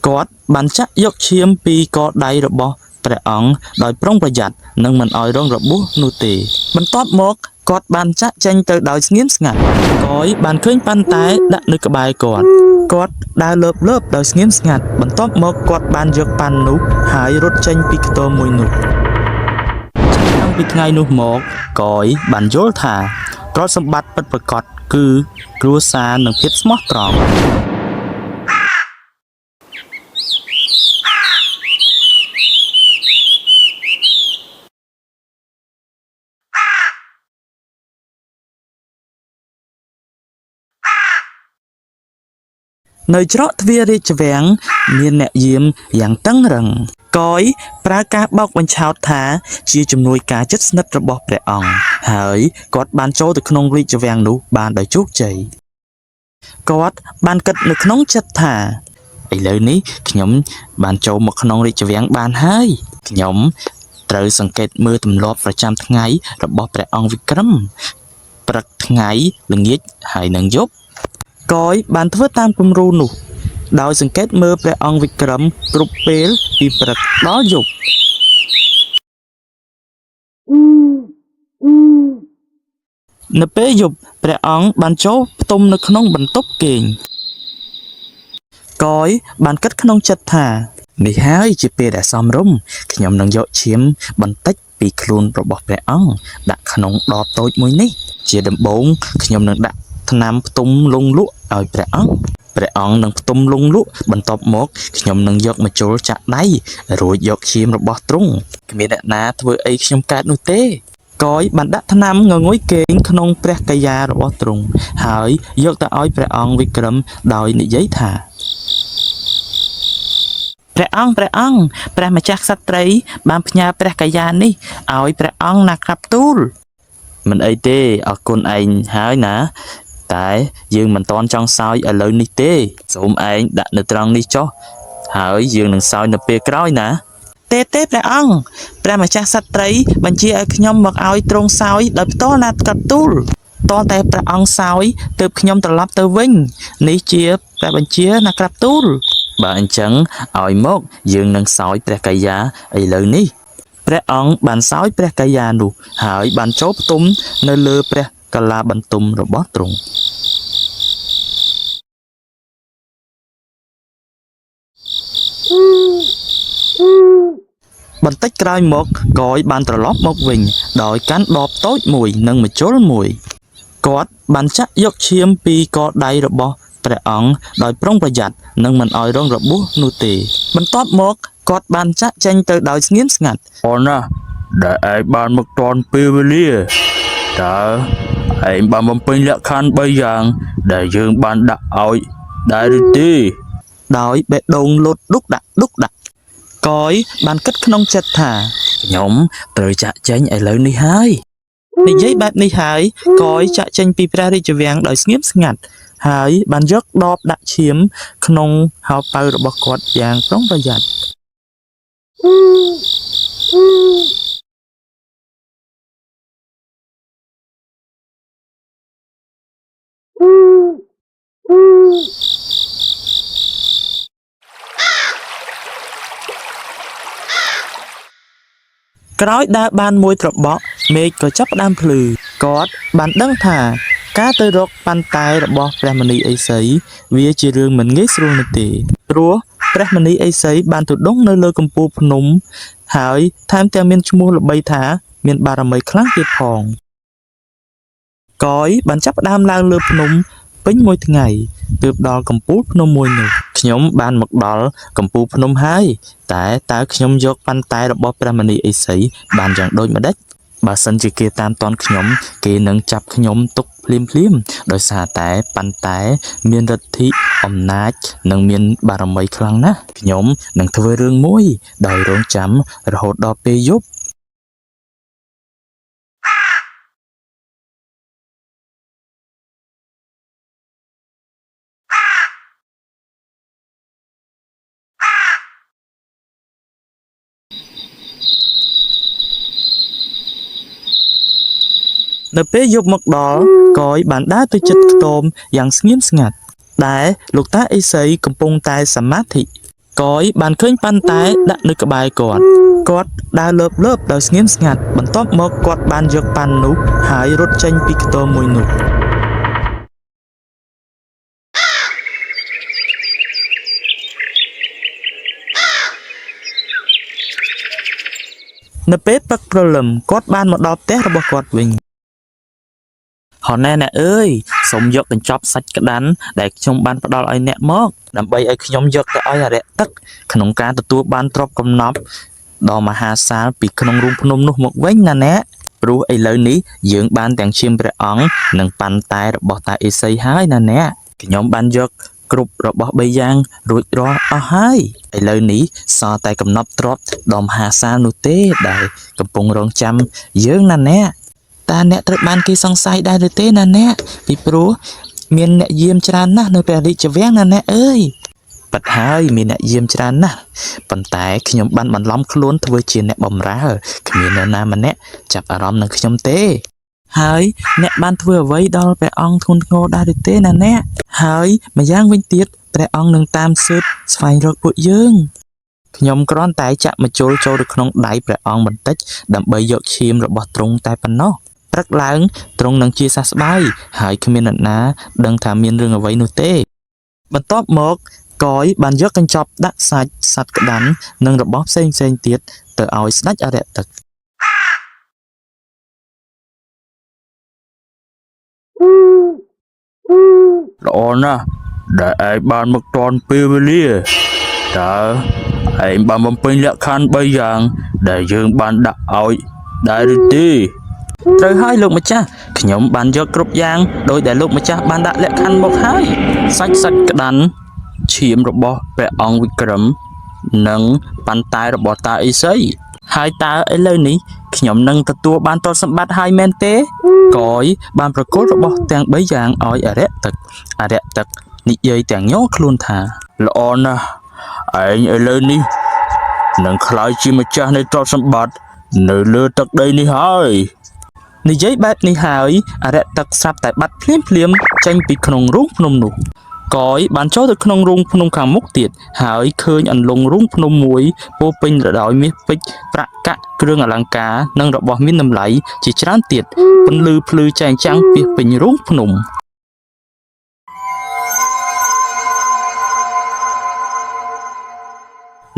គាត់បានចាក់យកឈាមពីកដៃរបស់ព្រះអង្គដោយប្រុងប្រយ័ត្ននិងមិនឲ្យរងរបួសនោះទេ បន្ទាប់មកគាត់បានចាក់ចេញទៅដោយស្ងៀមស្ងាត់កយបានឃើញប៉ាន់តែដាក់នៅក្បែរគាត់គាត់ដើរលើបលើបដោយស្ងៀមស្ងាត់បន្ទាប់មកគាត់បានយកប៉ាន់នោះហើយរត់ចេញពីខ្ទមមួយនោះ តាំងពីថ្ងៃនោះមកកយបានយល់ថាទ្រព្យសម្បត្តិពិតប្រាកដគឺគ្រួសារនិងភាពស្មោះត្រង់ នៅច្រកទ្វាររាជវាំងមានអ្នកយាមយ៉ាងតឹងរឹងកយប្រើការបោកបញ្ឆោតថាជាជំនួយការជិតស្និទ្ធរបស់ព្រះអង្គហើយគាត់បានចូលទៅក្នុងរាជវាំងនោះបានដោយជោគជ័យគាត់បានគិតនៅក្នុងចិត្តថាឥឡូវនេះខ្ញុំបានចូលមកក្នុងរាជវាំងបានហើយខ្ញុំត្រូវសង្កេតមើលទម្លាប់ប្រចាំថ្ងៃរបស់ព្រះអង្គវិក្រមព្រឹកថ្ងៃល្ងាចហើយនិងយប់ កយបានធ្វើតាមគំរូនោះ ដោយសង្កេតមើលព្រះអង្គវិក្រមគ្រប់ពេលពីព្រឹកដល់យប់នៅពេលយប់ព្រះអង្គបានចូលផ្ទុំនៅក្នុងបន្ទប់គេងកយបានគិតក្នុងចិត្តថានេះហើយជាពេលដែលសមរម្យខ្ញុំនឹងយកឈាមបន្តិចពីខ្លួនរបស់ព្រះអង្គដាក់ក្នុងដបតូចមួយនេះ ជាដំបូងខ្ញុំនឹងដាក់ថ្នាំផ្ទុំលងលក់ឲ្យព្រះអង្គព្រះអង្គនឹងផ្ទុំលងលក់បន្ទាប់មកខ្ញុំនឹងយកមកជុលចាក់ដៃរួចយកឈាមរបស់ទ្រង់គ្មានអ្នកណាធ្វើអីខ្ញុំកើតនោះទេកយបានដាក់ថ្នាំងងុយគេងក្នុងព្រះកាយារបស់ទ្រង់ហើយយកទៅឲ្យព្រះអង្គវិក្រមដោយនិយាយថាព្រះអង្គព្រះអង្គព្រះម្ចាស់ក្សត្រីបានផ្ញើព្រះកាយានេះឲ្យព្រះអង្គណាក្រាបទូល មិនអីទេអរគុណឯងហើយណា តែយើងមិនតន់ចង់សោយឥឡូវនេះទេសូមឯងដាក់នៅត្រង់នេះចុះហើយយើងនឹងសោយនៅពេលក្រោយណា ទេទេព្រះអង្គព្រះម្ចាស់សត្វត្រីបញ្ជាឲ្យខ្ញុំមកឲ្យទ្រង់សោយដោយផ្ទាល់ណាក្រាបទូលតតែព្រះអង្គសោយទើបខ្ញុំត្រឡប់ទៅវិញ នេះជាព្រះបញ្ជាណាក្រាបទូលបើអញ្ចឹងឲ្យមកយើងនឹងសោយព្រះកាយាឥឡូវនេះ ព្រះអង្គបានសោយព្រះកាយានោះហើយបានចូលផ្ទុំនៅលើព្រះកលាបន្ទុំរបស់ទ្រង់បន្តិចក្រោយមកកយបានត្រឡប់មកវិញដោយកាន់ដបតូចមួយនិងម្ជុលមួយគាត់បានចាក់យកឈាមពីកដៃរបស់ព្រះអង្គដោយប្រុងប្រយ័ត្ននិងមិនឲ្យរងរបួសនោះទេ បន្ទាប់មកគាត់បានចាក់ចេញទៅដោយស្ងៀមស្ងាត់អូនណាដែលឯងបានមកតាន់ពេលវេលាតើឯងបានបំពេញលក្ខខណ្ឌ3យ៉ាង ដែលយើងបានដាក់ឲ្យដែរឬទេដោយបេះដូងលោតឌុកដាក់ឌុកដាក់កយបានគិតក្នុងចិត្តថាខ្ញុំត្រូវចាក់ចេញឥឡូវនេះហើយនិយាយបែបនេះហើយកយចាក់ចេញពីព្រះរាជវាំងដោយស្ងៀមស្ងាត់ហើយបានយកដបដាក់ឈាមក្នុងហោប៉ៅរបស់គាត់យ៉ាងប្រុងប្រយ័ត្នក្រោយដើរបានមួយត្របកមេឃក៏ចាប់ផ្ដើមភ្លឺគាត់បានដឹងថាការទៅរកប៉ាន់តែរបស់ព្រះមុនីឥសីវាជារឿងមិនងាយស្រួលនោះទេព្រោះព្រះមុនីឥសីបានទុដងនៅលើកំពូលភ្នំហើយថែមទាំងមានឈ្មោះល្បីថាមានបារមីខ្លាំងទៀតផងកយបានចាប់ផ្ដើមឡើងលើភ្នំពេញមួយថ្ងៃទើបដល់កំពូលភ្នំមួយនោះខ្ញុំបានមកដល់កំពូលភ្នំហើយតែតើខ្ញុំយកប៉ាន់តែរបស់ព្រះមុនីឥសីបានយ៉ាងដូចម្ដេចបើសិនជាគេតាមតន់ខ្ញុំគេនឹងចាប់ខ្ញុំទុកភ្លាមភ្លាមដោយសារតែប៉ាន់តែមានឫទ្ធិអំណាចនិងមានបារមីខ្លាំងណាស់ខ្ញុំនឹងធ្វើរឿងមួយដោយរងចាំរហូតដល់ពេលយប់នៅពេលយប់មកដល់កយបានដើរទៅជិតខ្ទមយ៉ាងស្ងៀមស្ងាត់ដែលលោកតាឥសីកំពុងតែសមាធិ កយបានឃើញប៉ាន់តែដាក់នៅក្បែរគាត់គាត់ដើរលើបលើបដោយស្ងៀមស្ងាត់បន្ទាប់មកគាត់បានយកប៉ាន់នោះហើយរត់ចេញពីខ្ទមមួយនោះ នៅពេលព្រឹកព្រលឹមគាត់បានមកដល់ផ្ទះរបស់គាត់វិញហនណែអ្នកអើយសូមយកកញ្ចប់សាច់ក្តាន់ដែលខ្ញុំបានផ្ដល់ឲ្យអ្នកមកដើម្បីឲ្យខ្ញុំយកទៅឲ្យអរិយទឹកក្នុងការទទួលបានទ្រព្យកំណប់ដ៏មហាសាលពីក្នុងរូងភ្នំនោះមកវិញណាអ្នកព្រោះឥឡូវនេះយើងបានទាំងឈាមព្រះអង្គនិងប៉ាន់តែរបស់តាអេសីហើយណាអ្នកខ្ញុំបានយកគ្រប់របស់បីយ៉ាងរួចរាល់អស់ហើយឥឡូវនេះសល់តែកំណប់ទ្រព្យដ៏មហាសាលនោះទេដែលកំពុងរងចាំយើងណាអ្នក តើអ្នកត្រូវបានគេសង្ស័យដែរឬទេណាអ្នកពីព្រោះមានអ្នកយាមច្រើនណាស់នៅព្រះរាជវាំងណាអ្នកអើយពិតហើយមានអ្នកយាមច្រើនណាស់ប៉ុន្តែខ្ញុំបានបន្លំខ្លួនធ្វើជាអ្នកបម្រើគ្មាននរណាម្នាក់ចាប់អារម្មណ៍នឹងខ្ញុំទេ ហើយអ្នកបានធ្វើអ្វីដល់ព្រះអង្គធ្ងន់ធ្ងរដែរឬទេណាអ្នកហើយម្យ៉ាងវិញទៀតព្រះអង្គនឹងតាមស៊ើបស្វែងរកពួកយើងខ្ញុំគ្រាន់តែចាក់ម្ជុលចូលទៅក្នុងដៃព្រះអង្គបន្តិចដើម្បីយកឈាមរបស់ទ្រង់តែប៉ុណ្ណោះ ព្រឹកឡើងទ្រង់នឹងជាសះស្បើយហើយគ្មានអ្នកណាដឹងថាមានរឿងអ្វីនោះទេ បន្ទាប់មកកយបានយកកញ្ចប់ដាក់សាច់សត្វក្តាន់និងរបស់ផ្សេងៗទៀតទៅឲ្យស្ដេចអរិយទឹក ល្អណាស់ដែលឯងបានមកតាន់ពេលវេលាតើឯងបានបំពេញលក្ខខណ្ឌ3យ៉ាង ដែលយើងបានដាក់ឲ្យដែរឬទេ ត្រូវហើយលោកម្ចាស់ខ្ញុំបានយកគ្រប់យ៉ាងដោយដែលលោកម្ចាស់បានដាក់លក្ខខណ្ឌមកហើយសាច់សត្វក្តាន់ឈាមរបស់ព្រះអង្គវិក្រមនិងប៉ាន់តែរបស់តាអ៊ីសីហើយតើឥឡូវនេះខ្ញុំនឹងទទួលបានទ្រព្យសម្បត្តិហើយមែនទេកយបានប្រគល់របស់ទាំង3យ៉ាងឲ្យអរិយទឹកអរិយទឹកនិយាយទាំងញ័រខ្លួនថា ល្អណាស់ឯងឥឡូវនេះនឹងក្លាយជាម្ចាស់នៃទ្រព្យសម្បត្តិនៅលើទឹកដីនេះហើយ និយាយបែបនេះហើយអរិយទឹកស្រាប់តែបាត់ភ្លាមភ្លាមៗចេញពីក្នុងរូងភ្នំនោះកយបានចូលទៅក្នុងរូងភ្នំខាងមុខទៀតហើយឃើញអន្លង់រូងភ្នំមួយពោរពេញទៅដោយមាសពេជ្រប្រាក់កាក់គ្រឿងអលង្ការនិងរបស់មានតម្លៃជាច្រើនទៀតពន្លឺភ្លឺចែងចាំងពាសពេញរូងភ្នំ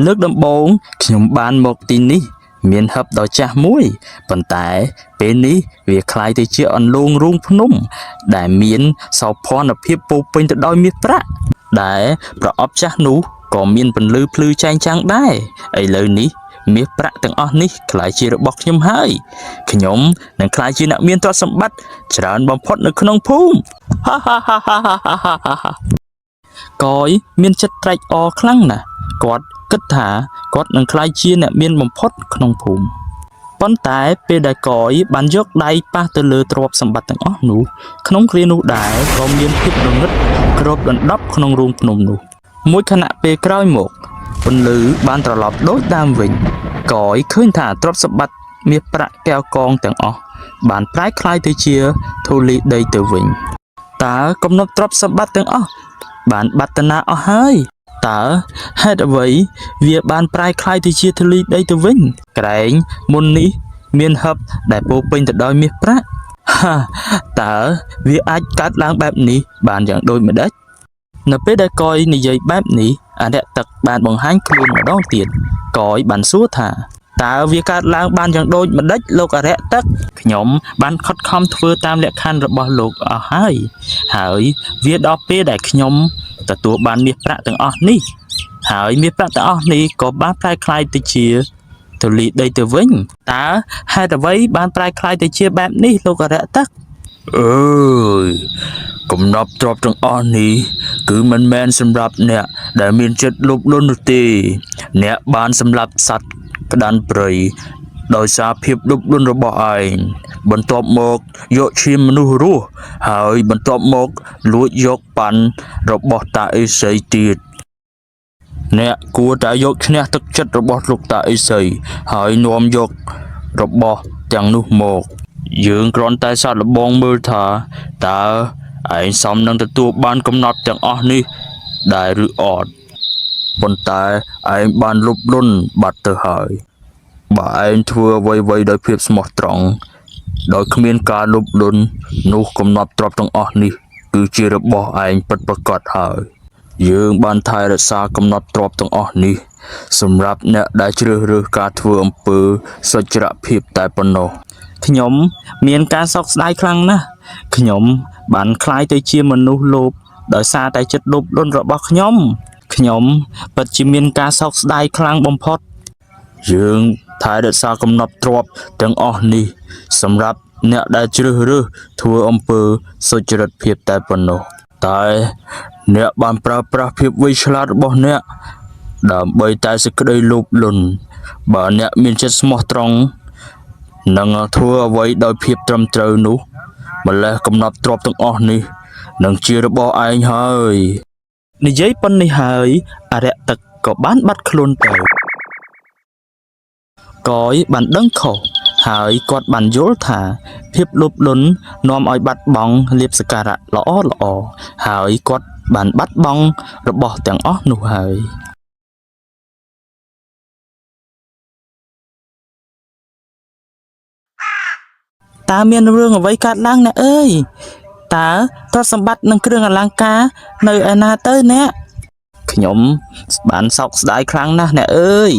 លើកដំបូងខ្ញុំបានមកទីនេះ មានហឹបដ៏ចាស់មួយប៉ុន្តែពេលនេះវាคล้ายទៅជាអន្លង់រូងភ្នំ ដែលមានសោភ័ណភាពពោរពេញទៅដោយមាសប្រាក់ដែលប្រអប់ចាស់នោះក៏មានពន្លឺភ្លឺចែងចាំងដែរឥឡូវនេះមាសប្រាក់ទាំងអស់នេះក្លាយជារបស់ខ្ញុំហើយខ្ញុំនឹងក្លាយជាអ្នកមានទ្រព្យសម្បត្តិច្រើនបំផុតនៅក្នុងភូមិហាហាហាហាហាហាហាកយមានចិត្តត្រេកអរខ្លាំងណាស់គាត់គិតថាគាត់នឹងក្លាយជាអ្នកមានបំផុតក្នុងភូមិ ប៉ុន្តែពេលដែលកយបានយកដៃប៉ះទៅលើទ្រព្យសម្បត្តិទាំងអស់នោះក្នុងគ្រានោះដែរក៏មានភាពងងឹតគ្របដណ្ដប់ក្នុងរូងភ្នំនោះមួយខណៈពេលក្រោយមកពន្លឺបានត្រឡប់ដូចដើមវិញកយឃើញថាទ្រព្យសម្បត្តិមាសប្រាក់កែវកងទាំងអស់បានប្រែក្លាយទៅជាធូលីដីទៅវិញតើកំណត់ទ្រព្យសម្បត្តិទាំងអស់បានបាត់ទៅណាអស់ហើយតើហេតុអ្វីវាបានប្រែក្លាយទៅជាធូលីដីទៅវិញក្រែងមុននេះ មានហឹបដែលពោរពេញទៅដោយមាសប្រាក់ហាតើវាអាចកើតឡើងបែបនេះបានយ៉ាងដូចម្ដេចនៅពេលដែលកយនិយាយបែបនេះអរិយទឹកបានបង្ហាញខ្លួនម្ដងទៀតកយបានសួរថាតើវាកើតឡើងបានយ៉ាងដូចម្ដេចលោកអរិយទឹកខ្ញុំបានខិតខំធ្វើតាមលក្ខខណ្ឌរបស់លោកអស់ហើយហើយវាដល់ពេលដែលខ្ញុំទទួលបានមាសប្រាក់ទាំងអស់នេះហើយមាសប្រាក់ទាំងអស់នេះក៏បានប្រែក្លាយទៅជាធូលីដីទៅវិញតើហេតុអ្វីបានប្រែក្លាយទៅជាបែបនេះលោកអរិយទឹក អើយកំណប់ទ្រព្យទាំងអស់នេះគឺមិនមែនសម្រាប់អ្នកដែលមានចិត្តលោភលន់នោះទេ អ្នកបានសម្លាប់សត្វក្តាន់ព្រៃដោយសារភាពលោភលន់របស់ឯងបន្ទាប់មកយកឈាមមនុស្សរស់ហើយបន្ទាប់មកលួចយកប៉ាន់របស់តាអេសីទៀតអ្នកគួរតែយកឈ្នះទឹកចិត្តរបស់លោកតាអេសីហើយនាំយករបស់ទាំងនោះមក យើងគ្រាន់តែសាកល្បងមើលថាតើឯងសមនឹងទទួលបានកំណត់ទាំងអស់នេះដែរឬអត់។ ប៉ុន្តែឯងបានលុបលុនបាត់ទៅហើយបើឯងធ្វើអ្វីៗដោយភាពស្មោះត្រង់ដោយគ្មានការលុបលុននោះកំណប់ទ្រព្យទាំងអស់នេះគឺជារបស់ឯងពិតប្រាកដហើយយើងបានថែរក្សាកំណប់ទ្រព្យទាំងអស់នេះសម្រាប់អ្នកដែលជ្រើសរើសការធ្វើអំពើសុចរិតភាពតែប៉ុណ្ណោះ ខ្ញុំមានការសោកស្ដាយខ្លាំងណាស់ខ្ញុំបានក្លាយទៅជាមនុស្សលោភដោយសារតែចិត្តលោភលន់របស់ខ្ញុំខ្ញុំពិតជាមានការសោកស្ដាយខ្លាំងបំផុត យើងថែរក្សាកំណប់ទ្រព្យទាំងអស់នេះសម្រាប់អ្នកដែលជ្រើសរើសធ្វើអំពើសុចរិតភាពតែប៉ុណ្ណោះតែអ្នកបានប្រើប្រាស់ភាពវៃឆ្លាតរបស់អ្នកដើម្បីតែសេចក្តីលោភលន់បើអ្នកមានចិត្តស្មោះត្រង់និងធ្វើអ្វីដោយភាពត្រឹមត្រូវនោះម្ល៉េះកំណប់ទ្រព្យទាំងអស់នេះនឹងជារបស់ឯងហើយ និយាយប៉ុណ្នេះហើយអរិយទឹកក៏បានបាត់ខ្លួនទៅកយបានដឹងខុសហើយគាត់បានយល់ថា ភាពលោភលន់នាំឲ្យបាត់បង់លាភសក្ការៈល្អល្អៗហើយគាត់បានបាត់បង់របស់ទាំងអស់នោះហើយ តើមានរឿងអ្វីកើតឡើងអ្នកអើយតើទ្រព្យសម្បត្តិនិងគ្រឿងអលង្ការនៅឯណាទៅអ្នកខ្ញុំបានសោកស្ដាយខ្លាំងណាស់អ្នកអើយ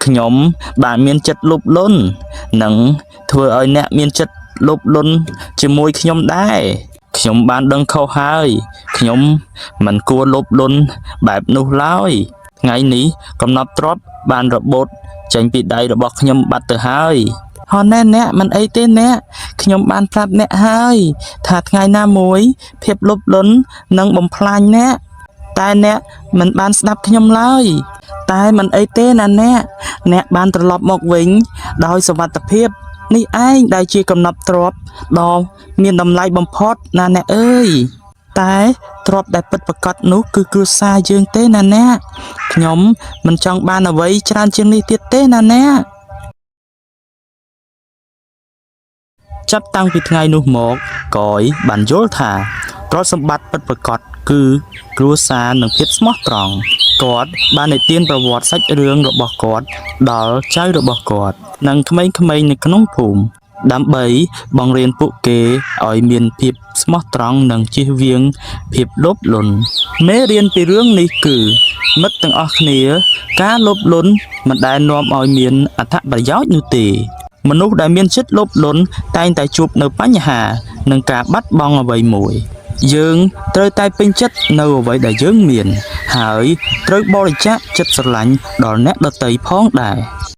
ខ្ញុំបានមានចិត្តលោភលន់និងធ្វើឲ្យអ្នកមានចិត្តលោភលន់ជាមួយខ្ញុំដែរខ្ញុំបានដឹងខុសហើយខ្ញុំមិនគួរលោភលន់បែបនោះឡើយថ្ងៃនេះកំណត់ទ្រព្យបានរបូតចេញពីដៃរបស់ខ្ញុំបាត់ទៅហើយហោះណែអ្នកមិនអីទេអ្នកខ្ញុំបានប្រាប់អ្នកហើយថាថ្ងៃណាមួយ ភាពលោភលន់នឹងបំផ្លាញអ្នក តែអ្នកមិនបានស្ដាប់ខ្ញុំឡើយ តែមិនអីទេណាអ្នកអ្នកបានត្រឡប់មកវិញ ដោយសុវត្ថិភាពនេះឯងដែលជាកំណប់ទ្រព្យដ៏មានតម្លៃបំផុតណាអ្នកអើយតែទ្រព្យដែលពិតប្រាកដនោះគឺគ្រួសារយើងទេណាអ្នកខ្ញុំមិនចង់បានអ្វីច្រើនជាងនេះទៀតទេណាអ្នកចាប់តាំងពីថ្ងៃនោះមកកយបានយល់ថាទ្រព្យសម្បត្តិពិតប្រាកដគឺគ្រួសារនិងភាពស្មោះត្រង់គាត់បាននិទានប្រវត្តិសាច់រឿងរបស់គាត់ដល់ចៅរបស់គាត់និងក្មេងៗនៅក្នុងភូមិដើម្បីបង្រៀនពួកគេឲ្យមានភាពស្មោះត្រង់និងជៀសវាងភាពលោភលន់មេរៀនពីរឿងនេះគឺមិត្តទាំងអស់គ្នា ការលោភលន់មិនដែលនាំឲ្យមានអត្ថប្រយោជន៍នោះទេ មនុស្សដែលមានចិត្តលោភលន់តែងតែជួបនៅបញ្ហានិងការបាត់បង់អ្វីមួយ យើងត្រូវតែពេញចិត្តនៅអ្វីដែលយើងមាន ហើយត្រូវបរិច្ចាគចិត្តស្រឡាញ់ដល់អ្នកដទៃផងដែរ។